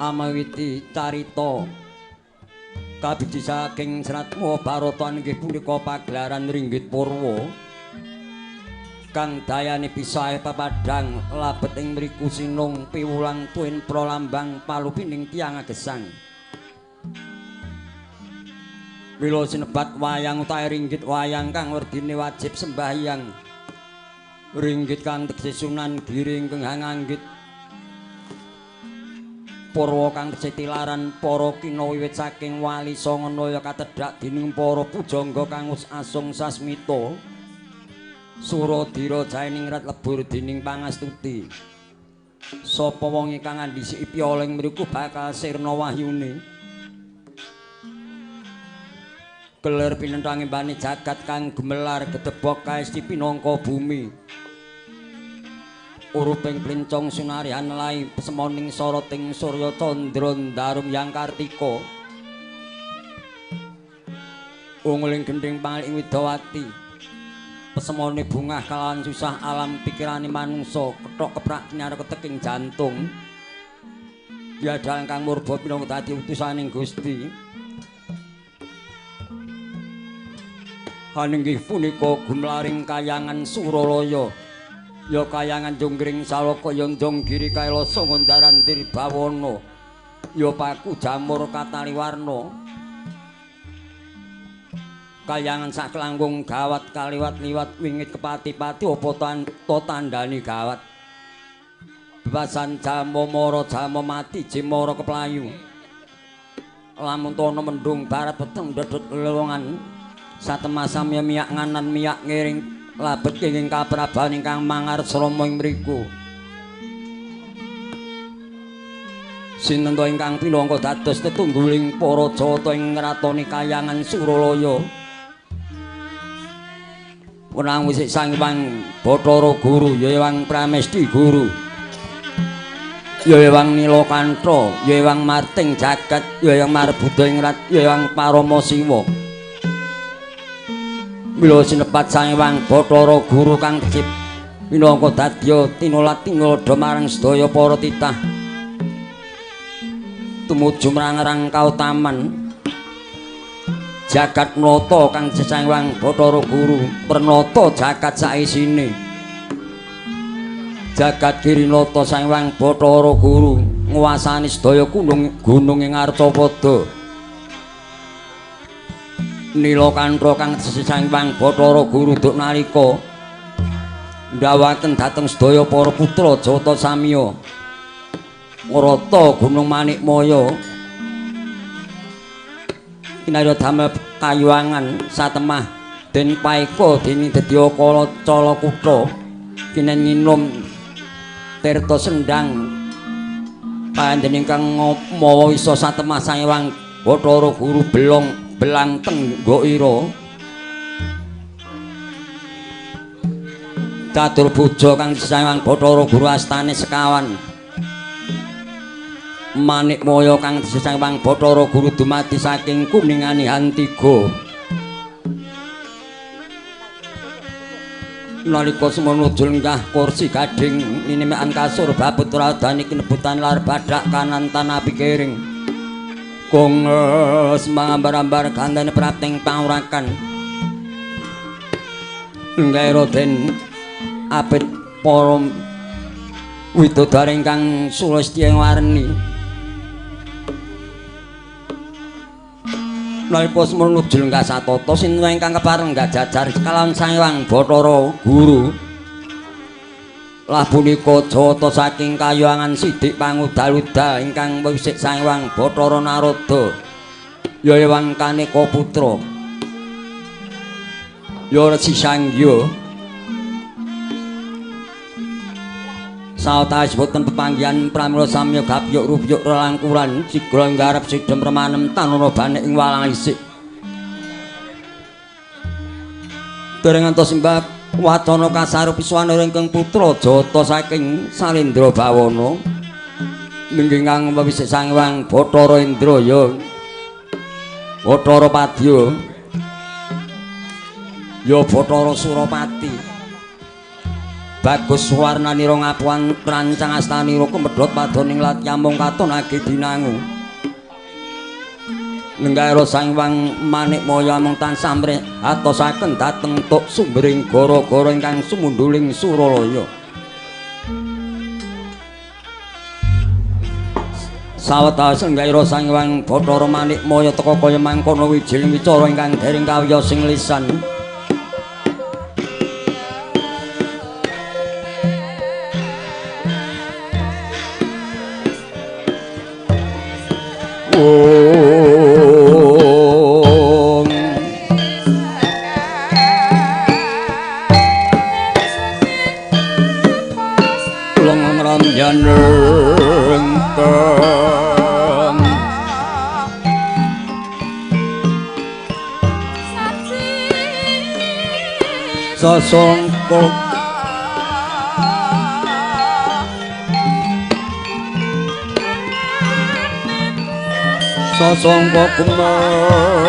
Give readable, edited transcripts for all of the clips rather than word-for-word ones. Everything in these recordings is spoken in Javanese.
Amawiti carita kabiji saking Serat Mahabharata inggih punika pagelaran Ringgit Purwa kang dayane pisahe pepadhang labet ing mriku sinung piwulang tuwin pralambang palupining tiyang agesang. Mila sinebat wayang utawi ringgit wayang kang werdine wajib sembahyang. Ringgit kang tegese Sunan Giri ingkang anggit Purwa kang tesih tilaran para kina wiwit saking Wali Sanga Naya katedhak dening para pujangga kang wis asung sasmita Suradira jaeningrat lebur dening pangastuti. Sapa wong ingkang ngandhisiki piala ing mriku bakal sirna wahyune. Kelir pinenthang embane jagat kang gemelar gedebok kaesti pinangka bumi. Uruping plencong sunaryan lai pesemoning soroting surya candra ndarum yang kartika. Unguling gendhing pangling widawati. Pesemone bungah kalawan susah alam pikirane manungsa kethok keprak kinyara keteking jantung. Biadalan kang murba pinangka dadi utusaning Gusti. Haninggih punika gumlaring kayangan Suralaya. Ya kayangan Jonggring Salaka ya Jonggiri Kailasa Ngondaran Dirbawana. Ya paku jamur katali warna. Kayangan saklangkung gawat kaliwat-liwat wingit kepati-pati apa to tandani gawat. Bebasan jamo mara jamo mati jemara keplayu. Lamun tono mendung barat peteng ndedhet lelongan satemah samya miyak nganan miyak ngiring labet kenging kapraban ingkang mangarsrama ing mriku. Sinten to ingkang pinangka dados tetungguling para jawata ing ngratoni kayangan Suralaya. Wenang wisik Sang Hyang Bathara Guru, ya Hyang Pramesti Guru, ya Hyang Nilakantha, ya Hyang Marting Jagat, ya Hyang Marbuda ing Rat, ya Hyang Parama Siwa. Mila sinepat Sang Hyang Bathara Guru kang tejip minangka dadya tinulat tinuladha marang sedaya para titah tumuju mrangrang kautaman jagat nata kang Sang Hyang Bathara Guru pranata jagat saisine. Jagat Girinata Sang Hyang Bathara Guru nguwasani sedaya gunung ing Arcapada. Nilakantha kang Sang Hyang Bathara Guru duk nalika ndhawaken dhateng sedaya para putra Jawata Samya ngrata Gunung Manikmaya kinarya damel kayuwangan satemah den paeka dening dedya kala Calakutha kinen nginum tirta sendang panjenengan ingkang mawa isa satemah Sang Hyang Bathara Guru belong belang tenggo ira. Catur puja kang Sang Hyang Bathara Guru astane sekawan Manikmaya kang Sang Hyang Bathara Guru dumadi saking kuningane Hantiga. Nalika semono lenggah kursi gading ninimekan kasur babut radani kinebutan lar badak kanan tanapi kiring. Konges mangambar-ambar gandane prapting pangurakan. Lenggah Raden Abet para widodari ingkang sulastya warni. Nalika semono lenggah satata sinten ingkang kepareng jajar kalawan Sang Hyang Bathara Guru. Lah punika jawata saking kayangan sidik pangudal-udal ingkang wisik Sang Hyang Bathara Narada. Ya Hyang Kaneka Putra. Ya Resi Sanggya. Sawetawis boten pepanggihan pramila samya gapyuk rupyuk relangkuran sigra nggarep sidhem remanem tanana banik ing walang isik. Dereng ngantos simbah wacana kasarupi swanara ingkang putra jawata saking Salindra Bawana nggih kang wisik Sang Hyang Bathara Indra ya Bathara Padya ya Bathara Surapati. Bagus warnanira ngapuan rancang astanira kumedhot padoning latyamung katon agi dinangu. Lenggahira Sang Hyang Manikmaya mung tansah mrih atosaken dhateng tuk sumbering gara-gara ingkang sumundhuling Suralaya. Sawetawis lenggahira Sang Hyang Bathara Manikmaya teka kaya mangkono wijiling wicara ingkang dereng kawiyos sing lisan. Om Long ramyan engkang sasongko sasongko kumanyar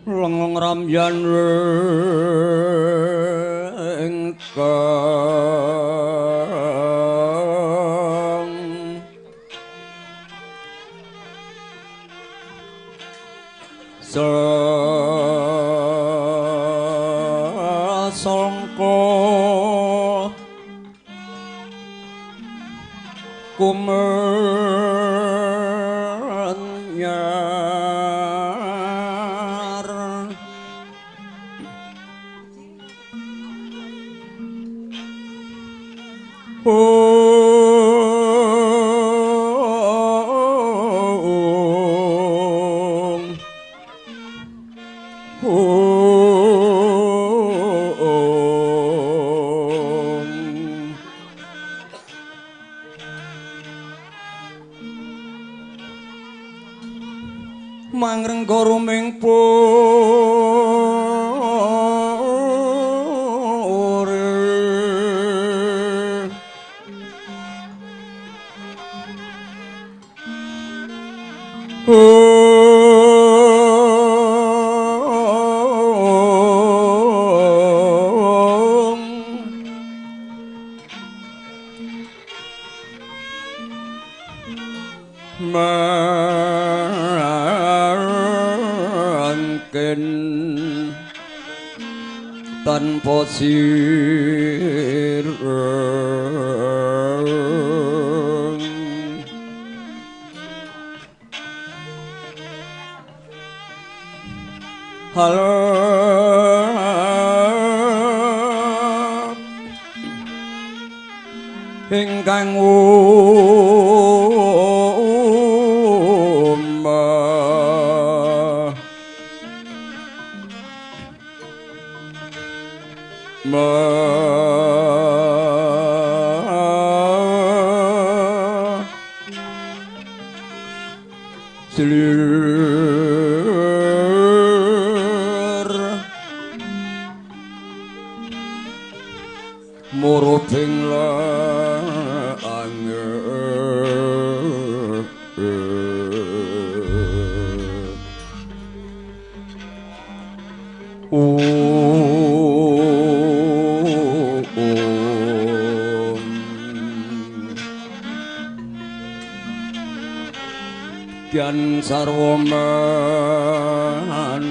Lengeng ramyan engkang sasongko kumanyar Om Om Mangrengga ruming mangken tanpa sireng halo. Ingkang umah selir murubing Kian sarwa man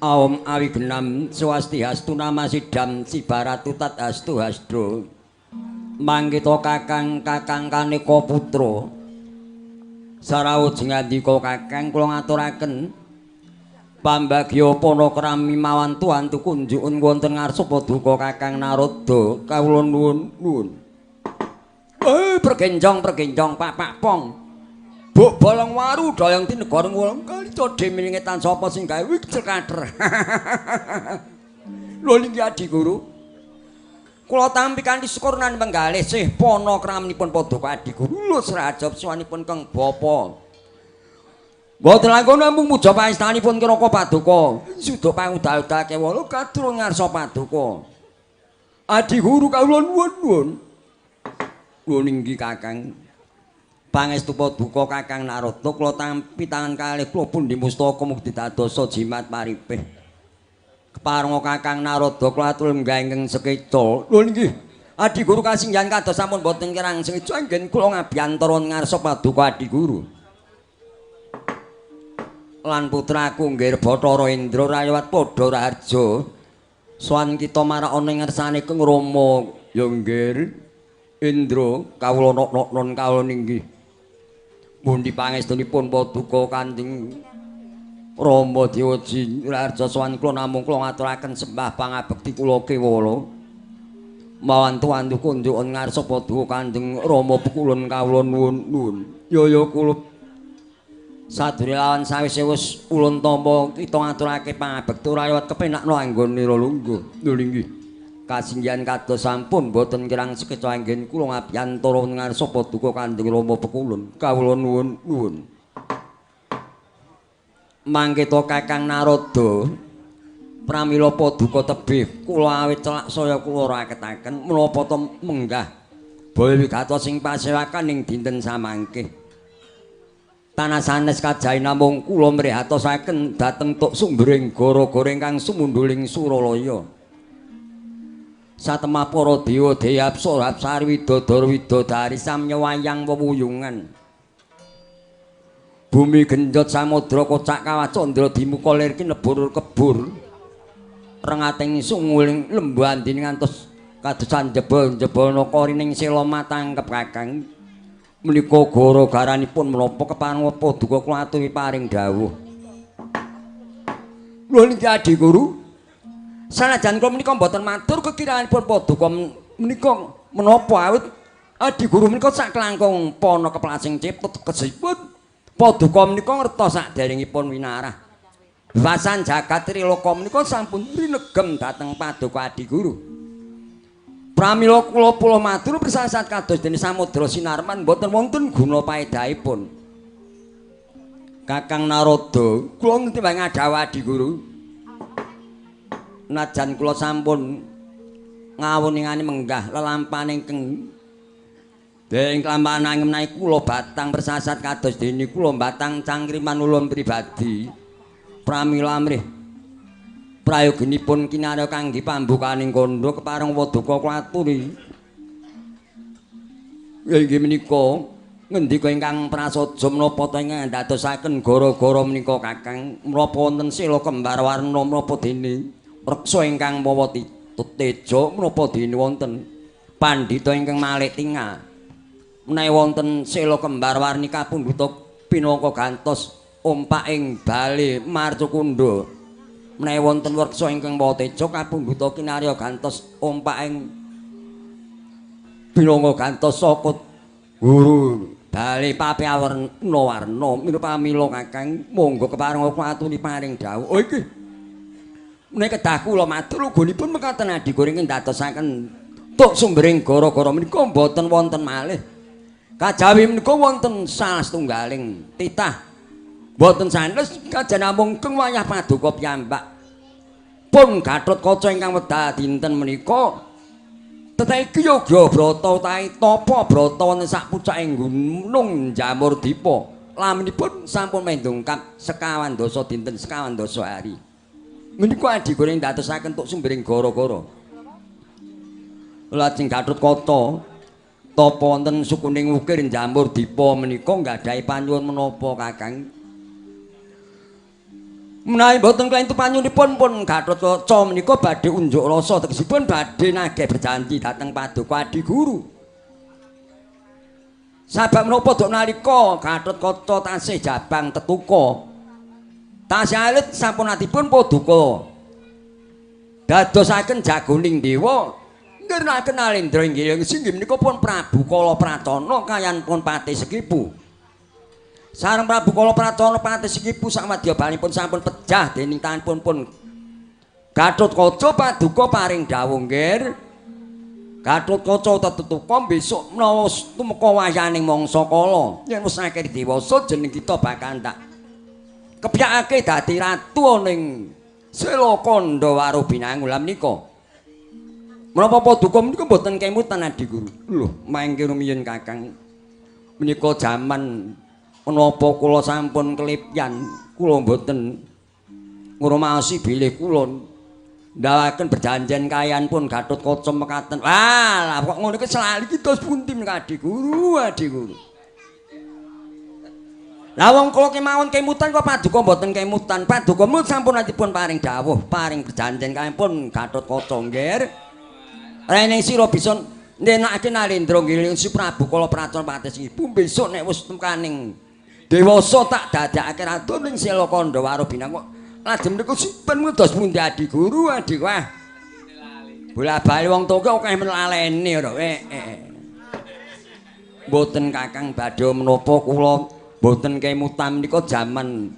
Aom awigenam swasti hastu nama sidam cibaratu tat hastu hasdo mangkita kakang kakang kaneka putra sarawuj ngandika kakang kula ngaturaken pambagya panakrami mawantu antu kunjukun wonten ngarsa paduka kakang Narada kawula nuwun nuwun. Pergenjong pergenjong pak pak pong buk bolong waru dayang tinegara ngulung kali codhe milingetan sapa sing gawe wicekater. Lho niki Adi Guru. Kula tampi kanthi syukur nan penggalih sih panakramipun paduka Adi Guru lho srajab suwanipun Kang Bapa. Mboten langkung namung muja pangestanipun Kiraka Paduka. Suda pangudal-udal kewala katur ngarsa paduka. Adi Guru kawula nuwun nuwun. Lho niki Kakang. Pangestu paduka Kakang Narada kula tampi tangan kalih kula pundi mustaka mugi dadosa jimat paripih. Keparenga Kakang Narada kula atur lenggah ingkang sekeca. Lho nggih. Adi Guru kasinggihan kados sampun boten kirang sekeca anggen kula ngabiyantara ngarsa paduka Adi Guru. Lan putraku nggih Bathara Indra Rayawat Padha Raharja. Sowan kita marak ana ing ngersane Kang Rama ya nggih. Indra kawula nok-noknon kawula ninggih. Pundi pangestunipun paduka Kanjeng Rama Dewaji Raharja sowan kula namung kula ngaturaken sembah pangabekti kula kewala. Mawantu antu kunjukun ngarsa paduka Kanjeng Rama pekulun kawula nuwun nuwun. Ya ya kula sadurunge lawan sawise wis ulun tampa kita ngaturake pangabekti ora liwat kepenakno anggone lungguh. Lho inggih. Kasinggihan kados sampun boten kirang sekeca anggen kula ngabiyantara ngarsa paduka Kanjeng Rama pekulun kawula nuwun nuwun. Mangkita Kakang Narada pramila paduka tebih kula awit celak saya kula raketaken menapa to menggah baya wigatos sing pasewakan ing dinten samangke. Tanah sanes kajahe namung kula mrihatosaken dhateng tuk sumbering gara-gara ingkang sumundhuling Suralaya. Satemah para dewa dewi apsara apsari widodara widodari samya wayang wewuyungan. Bumi genjot samudra kocak kawah candra dimuka lir kinebur kebur. Rengating sunguling lembu andine ngantos kadosan jebol-jebol naka rining sela matangkep Kakang. Menika gara-garanipun menapa kepareng paduka kula aturi paring dawuh. Lho niki Adi Guru. Sanajan kula menika mboten matur kekiranganipun paduka menika menapa awit Adi Guru menika saklangkung pana keplasing cipta tegesipun paduka menika ngertos saderengipun winarah. Wasan jagat triloka menika sampun rinegem dhateng paduka Adi Guru. Pramila kula pula matur prisasat kados dene samudra sinarman mboten wonten guna paedahipun. Kakang Narada, kula ngerti wae ngadhawuh Adi Guru. Najan kula sampun Ngawuningane menggah lelampahan ingkang ing kelampahan menawi kula batang persasat kados dene kula batang cangkriman ulun pribadi. Pramila amrih prayoginipun kinarya kangge pambukaning kandha kepareng waduka kula aturi. Inggih menika ngendika ingkang prasaja menapa ta ingkang ndadosaken gara-gara menika Kakang, menapa wonten sela kembar warna menapa dene reksa ingkang mawa teja menapa dene wonten pandhita ingkang malik tingal menawi wonten sela kembar warni kapundhuta pinangka gantos ompak ing bale Marcukundha, menawi wonten reksa ingkang mawa teja kapundhuta kinarya gantos ompak ing pinangka gantos saka guru bale pape awerna warna. Pamila Kakang monggo kepareng aturi paring dawuh. Oh iki menika kedah kula matur ugunipun mekaten Adiguru ingkang ndadosaken tuk sumbering gara-gara menika mboten wonten malih. Kajawi menika wonten salah setunggaling titah mboten sanes kajan namung keng wayah paduka piyambak pun Gathotkaca ingkang wedal dinten menika tetapi yoga brata utawi tapa brata wonten sak pucaking gunung Jamurdipa laminipun sampun mendongkap sekawan dasa dinten sekawan dasa hari. Menika Adiguru ing ndadosaken tuk sumbering gara-gara. Lajeng Gathotkaca tapa wonten sukuning ukir Jamurdipa menika nggadahi panyuwun menapa Kakang? Menawi mboten klentu panyuwunipun pun Gathotkaca menika badhe unjuk rasa tegesipun badhe nagih berjanji dhateng paduka Adiguru. Sabab menapa duk nalika Gathotkaca tasih jabang tetuka tasih alit sampun atipun paduka dadosaken jagoning dewa ngirnaken Alendra inggih singgih menika pun Prabu Kala Pracona kayan pun Patih Sekipu. Sareng Prabu Kala Pracona Patih Sekipu sawadyabanipun sampun pejah dening tanganipun pun Gathotkaca paduka paring dawuh nggir Gathotkaca tetuka besok menawa tumeka wayaning mangsa kala yen wis akeh dewasa jeneng kita bakal tak kepyakake dadi ratu ning Sela Kandha Warubinangun. Lha menika menapa paduka menika mboten kemutan Adiguru? Lho mangke rumiyin Kakang menika jaman menapa kula sampun kelipyan kula mboten ngrumaosi bilih kula ndawaken perjanjian kayan pun Gathotkaca mekaten. Wah, kok ngono iki selali iki dos pundi menika Adiguru, Adiguru. Lah wong kula kemawon kemutan kok paduka mboten kemutan. Paduka mut sampun atipun paring dawuh, paring perjanjian kayan pun Gathotkaca nggih. Rene sira bisa ndenakake Nalendra ngiling si Prabu Kala Pracona Patih Ibu besok nek wis tekaning dewasa tak dadekake ratu ning Sela Kandha Warubinangun. Lajeng mriku simpen dos pundi Adiguru, Adik wah. Bola-bali wong tuwa akeh men lalene ora. Mboten Kakang badhe menapa kula mboten kemutan menika jaman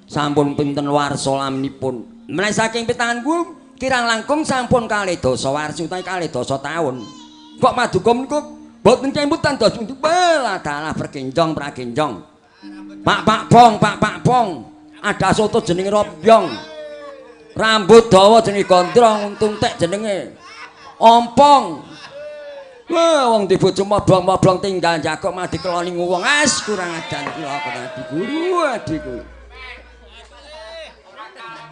sampun pinten warsa laminipun. Menawi saking pitangan kula kirang langkung sampun kalih dasa warsa utawi kalih dasa taun. Kok paduka menika mboten kemutan dos pundi? Welah dalah pergenjong pragenjong. Pak pak bong, pak pak bong. Ada soto jenenge robyong. Rambut dawa jenenge gondrong, untung tek jenenge ompong. Wah, wong di bojo moblong-moblong tinggal jagok mah dikeloni wong. As kurang ajar kula Adiguru, Adiguru.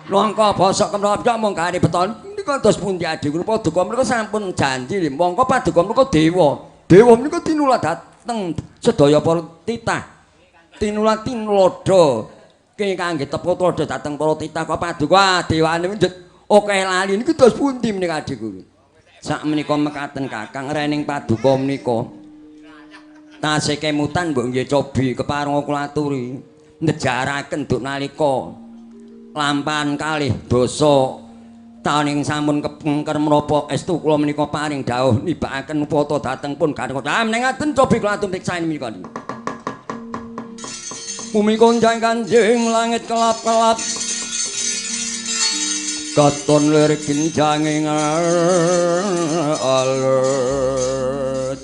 Nangka bosok kemrobyok mung gare beton menika dos pundi Adiguru paduka menika sampun janji mongko paduka menika dewa. Dewa menika tinulat dhateng sedaya para titah. Tinulat tinlodo. Ki kangge tepo tuladha dhateng para titah kok paduka dewane njet akeh lali niku dos pundi menika Adiguru. Sak menika mekaten Kakang rening paduka menika tasih kemutan mbok nggih cobi kepareng kula aturi nejaraken duk nalika lampahan kalih dasa taun ing sampun kepengker menapa estu kula menika paring dawuh nibakaken upata dhateng pun Gathotkaca. Ah menengaten cobi kula aturi mriksani menika. Bumi konjang kanjing langit kelap-kelap katon lirik ginjanging alut.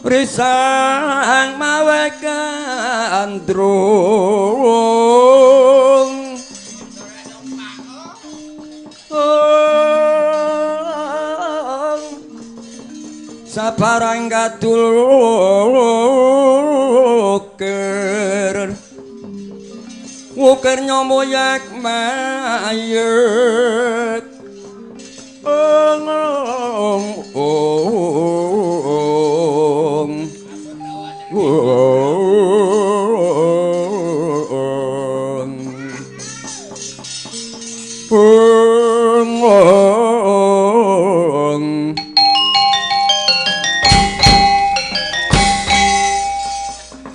Risang mawe gandrung. Sabarang kadul ukir ukir nyomoyak mayek. Ong ong ong ong ong.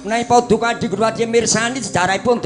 Menawi Paduka Adi Guru Adi mirsani sejarahipun.